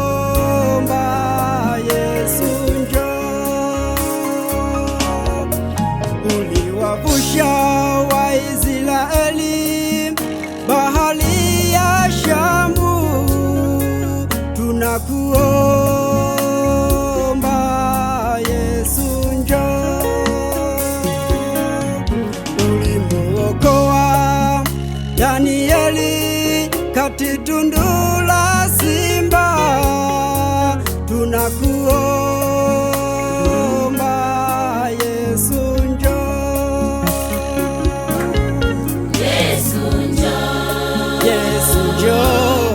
Tunakuomba Yesu njoo, uliwavusha Waisraeli bahari ya Shamu. Tunakuomba Yesu njoo, ulimuokoa Danieli kati tundu la simba. Tunakuomba Yesu njoo, Yesu njoo, Yesu njoo,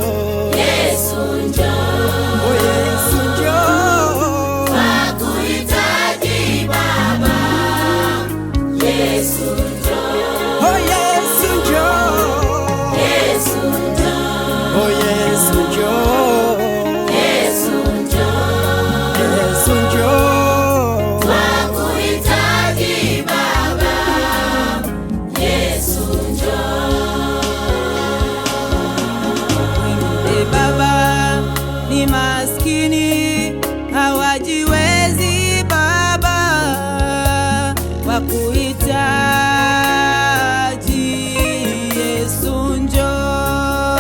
Yesu njoo, oh Yesu njoo, twakuhitaji Baba. Yesu njoo, oh Yesu njoo, Yesu njoo, oh Yesu njoo, Yesu njoo, Yesu njoo. twakuhitaji Baba. Yesu njoo. E Baba ni maskini hawajiwezi Baba, wakuhitaji Yesu njoo.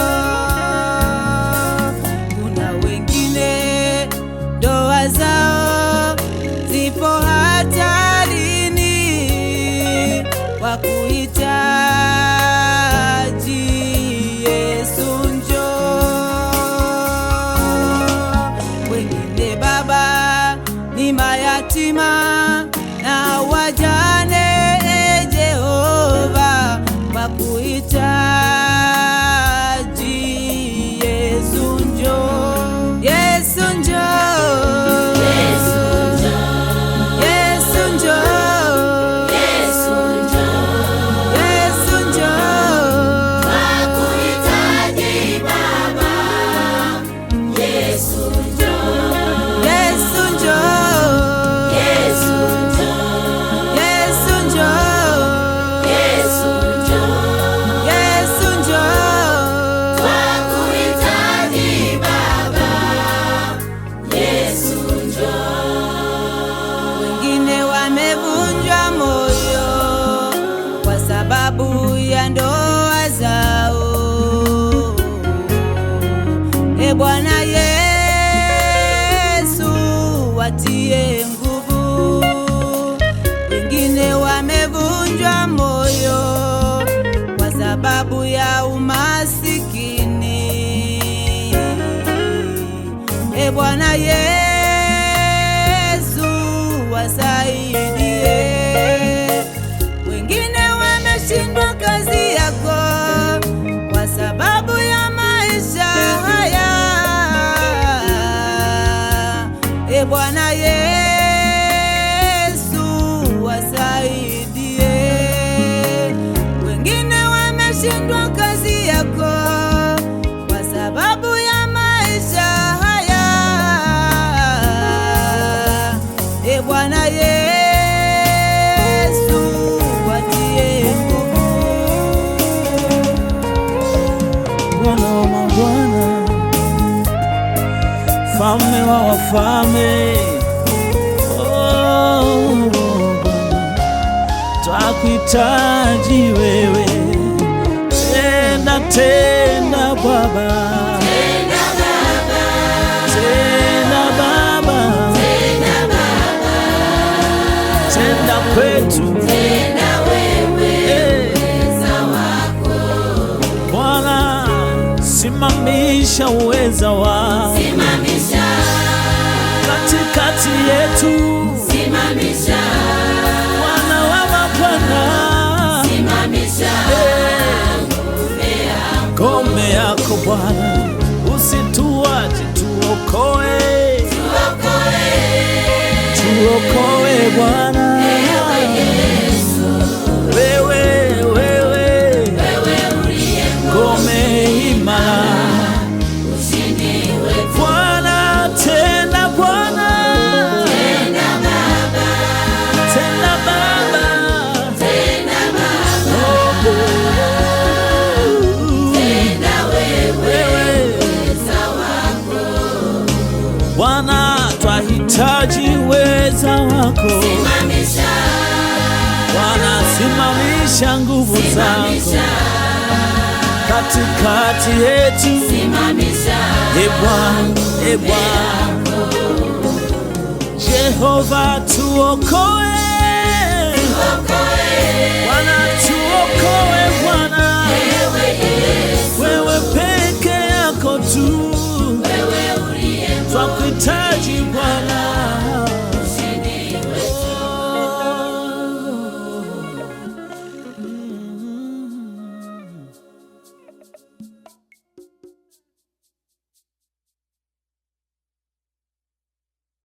Kuna wengine ndoa zao zipo hatarini, wakuhitaji Yesu njoo. Wengine Baba ni mayatima na wajane, e Jehova, wakuhitaji Yesu njoo, Yesu njoo, Yesu njoo, Yesu njoo, Yesu njoo, Yesu njoo. twakuhitaji Baba. Yesu njoo, Yesu njoo, Yesu njoo, Yesu njoo, Yesu njoo, Yesu njoo. twakuhitaji Baba. Yesu njoo. Wengine wamevunjwa moyo kwa sababu ya ndoa zao. E Bwana Yesu, watie nguvu. Wengine wamevunjwa moyo kwa sababu ya umasikini. E Bwana Yesu, wasaidie. Wengine wameshindwa kazi yako kwa sababu ya maisha haya. E Bwana Yesu, wasaidie. Wengine wameshindwa kazi yako kwa sababu ya maisha haya. E Bwana Yesu, watie nguvu. Bwana wa mabwana, mfalme wa wafalme, oh, Bwana, twakuhitaji wewe, tena tena Baba, Tena Baba, tena Baba, tena Baba, tena kwetu, tena wewe Eh, uweza wako, Bwana, simamisha uweza wako simamisha, katikati yetu, simamisha, Bwana wa mabwana, simamisha ngome yako, ngome yako Bwana, usituache, tuokoe, tuokoe tuokoe Bwana, ewe Yesu, wewe wewe wewe uliye ngome imara, ushindi wetu, Bwana tena Bwana, tena Baba, tena Baba, tena Baba, oh, oh. tena wewe Wewe uweza uweza wako. Simamisha, Bwana, simamisha nguvu zako simamisha, katikati yetu. Simamisha E Bwana, e Bwana Jehova, tuokoe.